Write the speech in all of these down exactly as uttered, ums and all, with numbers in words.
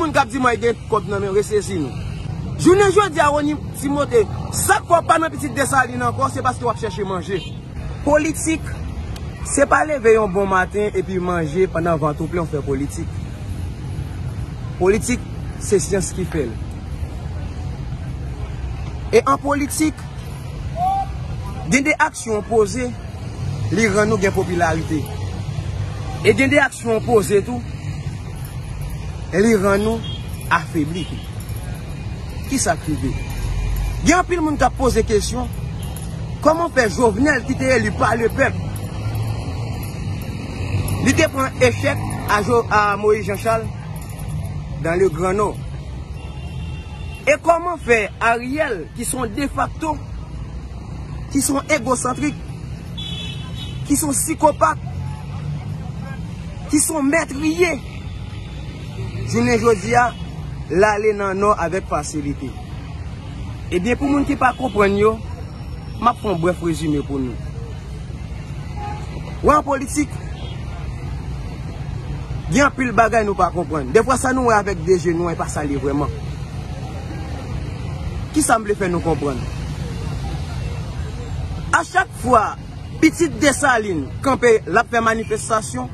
Moun k ap di mwen gen kòb nan men, resezi nou. Jounen jodi a, Rony Timote, sa k fè w pa nan Pitit Desalin ankò, se paske w ap chèche manje. Politik, se pa leve yon bon maten epi manje pandan vant ou plen w fè politik. Politik, se syans ki fè l. E an politik, gen de aksyon w poze, li rann ou gen popilarite. E gen de aksyon w poze tou, li rann ou afebli tou. Kisa k rive? Gen anpil moun k ap poze kesyon, kòman fè Jovenel ki te eli pa le pèp, li te pran echèk a, Jo- a Moïse Jean Charles dans le Grand Nord? E kòman fè Ariel, ki se yon defakto, ki se yon egosantrik, ki se yon sikopat, ki se yon mètriye, jounen jodi a, l ale nan Nò avèk fasilite? Ebyen, pou moun ki pa konprann yo, m ap fè yon brèf rezime pou nou. Wè, an politik, gen anpil bagay nou pa konprann. Defwa, sa nou wè avèk de je nou an, e pa sa l ye vrèman. Kisa m vle fè nou konprann? A chak fwa Pitit Desalin kanpe, l ap fè manifestasyon,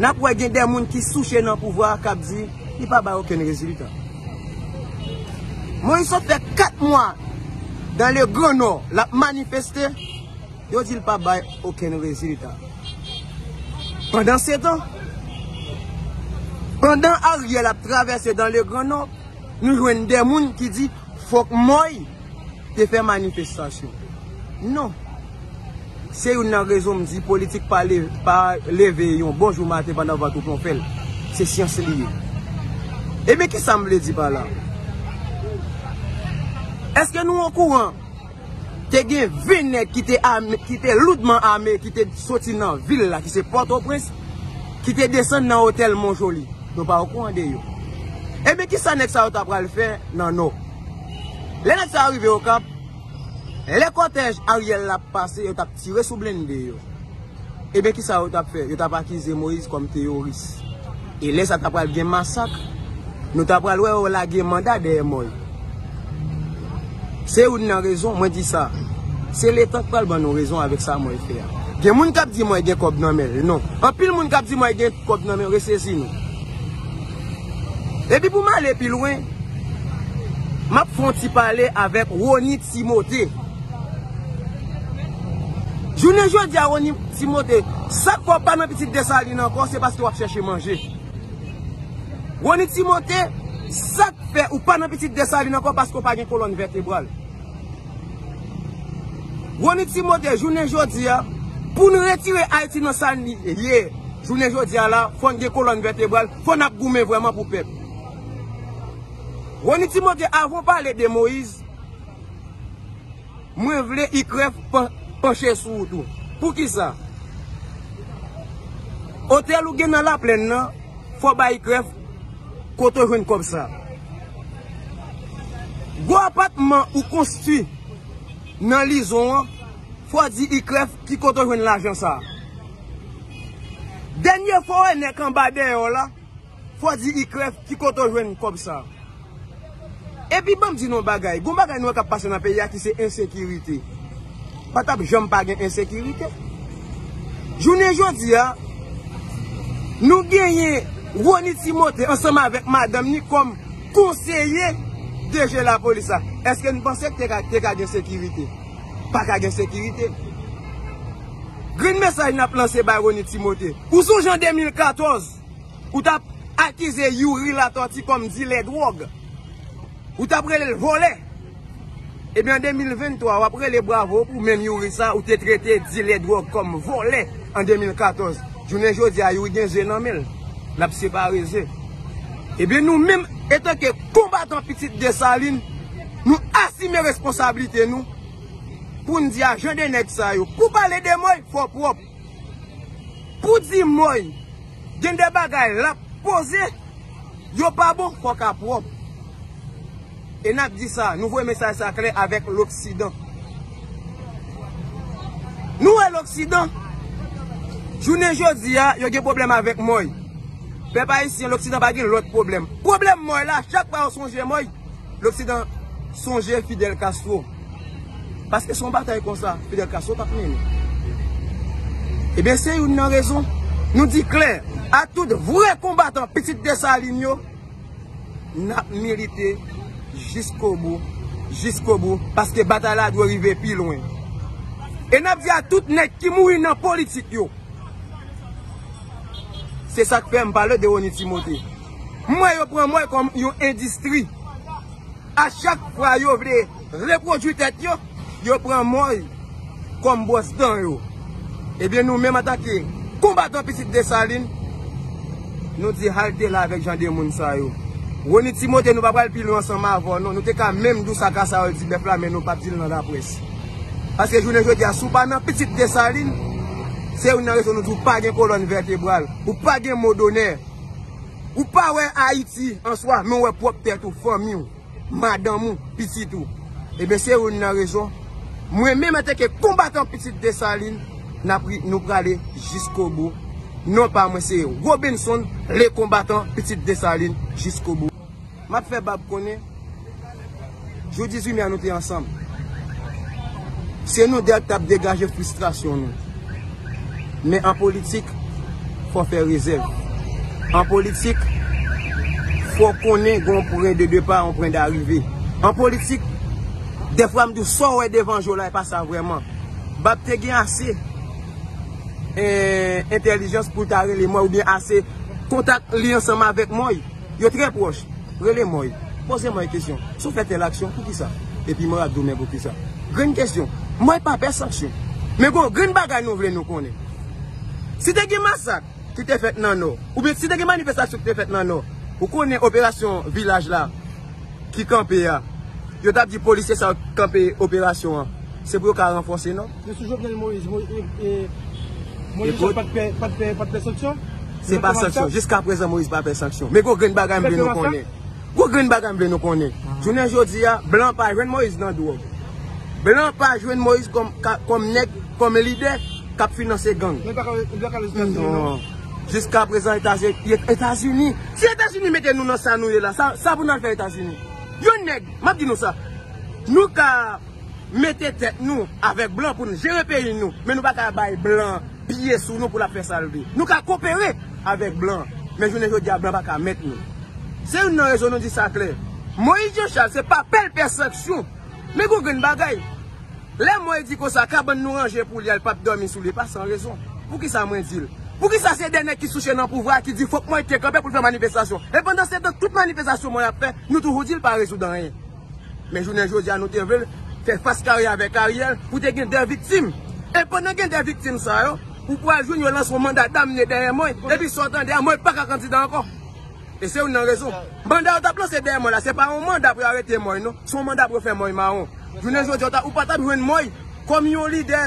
n ap wè gen de moun ki souche nan pouvwa a k ap di li pa bay okenn rezilta. Moïse sot fè kat mwa dans le Grand Nord, l ap manifeste, yo di l pa bay okenn rezilta. Pandan se tan, pandan Ariel ap travèse dans le Grand Nord, nou jwenn de moun ki di fòk Moïse te fè manifestasyon. Non. Se youn nan rezon m di politik pa le- pa leve yon bon jou maten pandan vant ou plen w fè l. Se syans li ye. Ebyen, kisa m vle di pa la? Èske nou okouran te gen ven nèg ki te ame, ki te loudman ame, ki te soti nan vil la, ki se Pòtoprens, ki te desann nan otèl Monjoli? Nou pa okouran de yo. Ebyen, kisa nèg sa yo ta pral fè nan Nò? Lè nèg sa yo rive Okap, lè kòtèj Ariel la ap pase, yo t ap tire sou blende yo. Ebyen, kisa yo t ap fè? Yo t ap akize Moïse kòm teyoris. E lè sa ta pral gen masak, nou ta pral wè yo lage manda dèyè Moïse. Se youn nan rezon, mwen di sa. Se letan k pral ban nou rezon avèk sa Moïse fè a. Gen moun k ap di Moïse gen kòb nan men l. Non. Anpil moun k ap di Moïse gen kòb nan men l, resezi nou. Epi pou m ale pi lwen, m ap fè yon ti pale avèk Rony Timote. Jounen jodi a, Rony Timote, sa k fè w pa nan Pitit Desalin ankò, se paske w ap chèche manje. Rony Timote, sa k fè ou pa nan Pitit Desalin ankò, paske w pa gen kolòn vètebral. Rony Timote, jounen jodi a, pou n retire Ayiti nan sa n ye, jounen jodi a la, fò n gen kolòn vètebral, fò n ap goumen vrèman pou pèp. Rony Timote, avan w pale de Moïse, mwen vle IKREF pan- panche sou ou tou. Poukisa? Otèl ou gen nan Laplèn nan, fò w bay IKREF kote w jwenn kòb sa. Gwo apatman ou konstwi nan Lizon an, fò w di IKREF ki kote w jwenn lajan sa. Dènye fwa w wè nèg anba dèyè w la, fò w di IKREF ki kote w jwenn kòb sa. Epi ban m di nou yon bagay, gon bagay nou wè k ap pase nan peyi a ki se ensekirite. Pa t ap janm pa gen ensekirite. Jounen jodi a, nou genyen Rony Timote ansanm avèk madanm ni kòm konseye D G lapolis la. Èske n panse ke te ka, te ka gen sekirite? Pa ka gen sekirite. Grenn mesaj n ap lanse bay Rony Timote. Ou sonje an de mil katòz, ou t ap akize Youri Latortue kòm dilè dwòg. Ou t ap rele l vòlè. Ebyen, an de mil venntwa, w ap rele bravo pou menm Youri sa, ou te trete dilè dwòg kòm vòlè an de mil katòz. Jounen jodi a, Youri gen ze nan men l. L ap separe ze. Ebyen, nou menm, etanke konbatan Pitit Desalin, nou asime responsablite nou pou n di a jan de nèg sa yo. Pou pale de Moïse, fò pwòp. Pou di Moïse, gen de bagay l ap poze, yo pa bon, fòk a pwòp. E n ap di sa, nou voye mesaj sa klè avèk loksidan. Nou wè loksidan, jounen jodi a, yo gen pwoblèm avèk Moïse. Pèp ayisyen, loksidan pa gen lòt pwoblèm. Pwoblèm mòy la, chak fwa yo sonje mòy, loksidan sonje Fidel Castro. Paske se yon batay konsa Fidel Castro t ap mennen. Ebyen, se youn nan rezon. Nou di klè, a tout vrè konbatan pitit Desalin yo, n ap milite jiskobou, jiskobou, paske batay la dwe rive pi lwen. E n ap di a tout nèg ki mouri nan politik yo, se sa k fè m pale de Rony Timothé. M wè yo pran mòy kòm yon endistri. A chak fwa yo vle repwodui tèt yo, yo pran mòy kòm bwòs dan yo. Ebyen, nou menm antanke konbatan pitit Desalin, nou di halte la avèk jan de moun sa yo. Rony Timothé, nou pa pral pi lwen ansanm avè w non. Nou te ka menm di w sa Kasayòl di bèf la, men nou p ap di l nan laprès. Paske jounen jodi a, si w pa nan pitit Desalin, se youn nan rezon nou di w pa gen kolòn vètebral, ou pa gen mo donè. Ou pa wè Ayiti an swa, men w wè pwòp tèt ou, fanmi w, madanm ou, pitit ou. Ebyen, se youn nan rezon. Mwen menm, antanke konbatan pitit Desalin, n ap ri-, nou prale jiskobou. Non pa mwen, se Robinson, le konbatan pitit Desalin, jiskobou. M ap fè Bab konnen, jou dizuit me a nou te ansanm. Se nou de k t ap degaje fristrasyon nou. Men an politik, fò fè rezèv. An politik, fò konnen gen yon pwen de depa, yon pwen darive. An politik, dèfwa m di w sa w wè devan je w la, e pa sa vrèman. Bab te gen ase, eh, entèlijans pou l ta rele mwen, oubyen ase kontak li ansanm avèk mwen. Yo trè pwòch. Rele mòy. Poze mòy kesyon. Si w fè tèl aksyon, poukisa? Epi mòy ap di w men poukisa. Grenn kesyon. Mòy pa pè sanksyon. Men gon grenn bagay nou vle nou konnen. Si te gen masak ki te fèt nan Nò, oubyen si te gen manifestasyon ki te fèt nan Nò, ou konnen operasyon vilaj la ki kanpe a, yo t ap di polisye sa yo k kanpe operasyon an, se pou yo ka ranfòse non. Men sou Jovenel Moïse, Mo-, e, e, Moïse Jean Charles pa t pè, pa t pè, pa t pè sanksyon? Se pa sanksyon. Jiska prezan, Moïse pa pè sanksyon. Men gwo grenn bagay m vle nou konnen. Gwo grenn bagay m vle nou konnen. Jounen jodi a, blan pa jwenn Moïse nan dwòg. Blan pa jwenn Moïse kòm, ka-, kòm nèg, kòm lidè k ap finanse gang. Men pa ka, li pa ka al Etazini non. Non. Jiska prezan, Etazini, Etazini, si Etazini mete nou nan sa nou ye la, sa, sa pou n al fè Etazini? Yon nèg, m ap di nou sa, nou ka mete tèt nou avèk blan pou n jere peyi nou, men nou pa ka bay blan piye sou nou pou l ap fè sa l vle. Nou ka kopere avèk blan, men jounen jodi a, blan pa ka mèt nou. Se youn nan rezon nou di sa klè. Moïse Jean Charles, se pa pè l pè sanksyon. Men gon grenn bagay. Lè mwen di konsa, kabann nou ranje pou li a, l p ap dòmi sou li, e pa san rezon. Poukisa mwen di l? Poukisa se de nèg ki souche nan pouvwa a ki di fòk mwen te kanpe pou l fè manifestasyon? E pandan se tan, tout manifestasyon mwen ap fè, nou toujou di l pa rezoud anyen. Men jounen jodi a, nou te vle fè fas karye avèk Ariel pou te gen de viktim. E pandan gen de viktim sa yo, ou pral jwenn yo lanse yon manda damne dèyè mwen, epi sa w tande a, mwen pa ka kandida ankò. E se youn nan rezon. Manda yo t ap lanse dèyè mwen la, se pa yon manda pou yo arete mwen non, se yon manda pou yo fè mwen mawon. Jounen jodi a, ou ta-, ou pa t ap jwenn mwen kòm yon lidè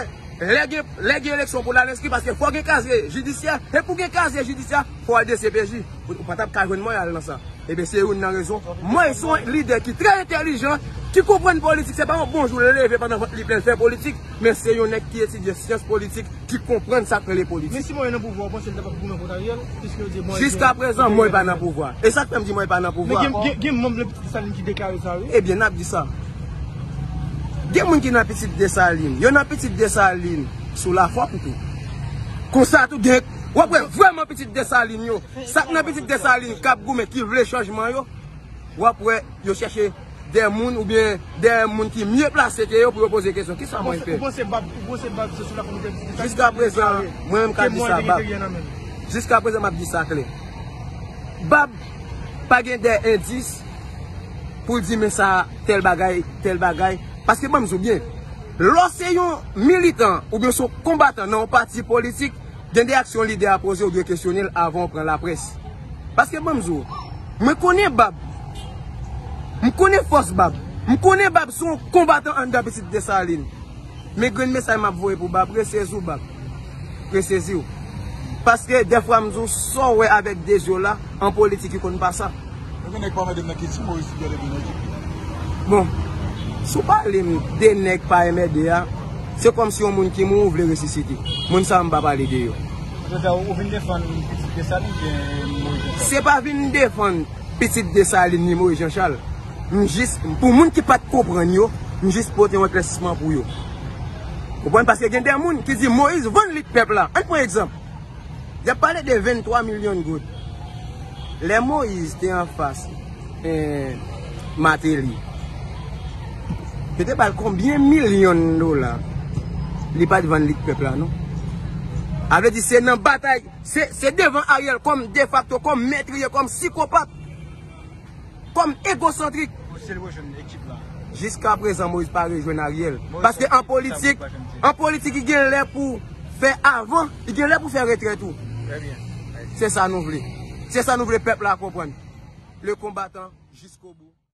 lè gen, lè gen eleksyon pou l al enskri, paske fò gen kazye jidisyè, e pou gen kazye jidisyè, fò al D C P J. Ou, ou pa t ap ka jwenn mwen al nan sa. Ebyen, se youn nan rezon. Mwen se yon lidè ki trè entèlijan, ki konprann politik. Se pa yon bon jou l leve pandan vant li plen l fè politik, men se yon nèg ki etidye syans politik, ki konprann sa k rele politik. Men si Moïse nan pouvwa, ou panse l ta p ap goumen kont Ariel? Piske yo di Moïse... Jiska prezan, Moïse pa nan pouvwa. E sa k fè m di Moïse pa nan pouvwa? Men gen, gen, gen manm nan Pitit Desalin ki deklare sa, wi. Ebyen, n ap di sa. Gen moun ki nan Pitit Desalin. Yo nan Pitit Desalin sou lafwa pito. Konsa tou gen, w ap wè vrèman Pitit Desalin yo. Sa k nan Pitit Desalin k ap goumen, ki vle chanjman yo, w ap wè yo chèche de moun oubyen de moun ki mye plase ke yo pou yo poze kesyon. Kisa mwen fè? Ou panse Bab, ou panse Bab se sou la fòm de... Jiska prezan, mwen menm ka di sa, Bab. Jiska prezan, m ap di sa klè. Bab pa gen de endis pou l di men sa, tèl bagay, tèl bagay. Paske ban m di w byen, lè w se yon militan oubyen se yon konbatan nan yon pati politik, gen de aksyon lidè a poze, ou dwe kesyone l avan w pran laprès. Paske ban m di w, mwen konnen Bab. M konnen fòs Bab. M konnen Bab se yon konbatan anndan Pitit Desalin. Men grenn mesaj m ap voye pou Bab, resezi w, Bab. Resezi w. Paske dèfwa m di w, sa w wè avèk de zye w la, an politik, li konn pa sa. Ebyen, nèg pa mande m nan ki ti Moïse ki genlè vin nan ekip li. Bon, si w pale m de nèg pa M R D a, se kòmsi yon moun ki mouri ou vle resisite. Moun sa yo m pa pale de yo. Jodi a, ou vin defann pitit Desalin oubyen Moyiz Jean Charles? Se pa vin defann pitit Desalin ni Moyiz Jean Charles. M jis, pou moun ki pa t konprann yo, m jis pote yon eklèsisman pou yo. Konprann? Paske gen de moun ki di Moyiz vann lit pèp la. Ann pran egzanp. Y ap pale de venntwa milyon goud. Lè Moyiz te anfas eh, Mateli, yo te ba l konbyen milyon dola? Li pa t vann lit pèp la, non. A vle di, se nan batay, se, se devan Ariel kòm defakto, kòm metriye, kòm sikopat, kòm egosantrik. Pou se l rejwenn ekip la. Jiska prezan, Moyiz pa rejwenn Ariel. Paske an politik, an politik, li gen lè pou fè avan, li gen lè pou fè retrè tou. Trè byen. Se sa nou vle. Se sa nou vle pèp la konprann. Le konbatan jiskobout.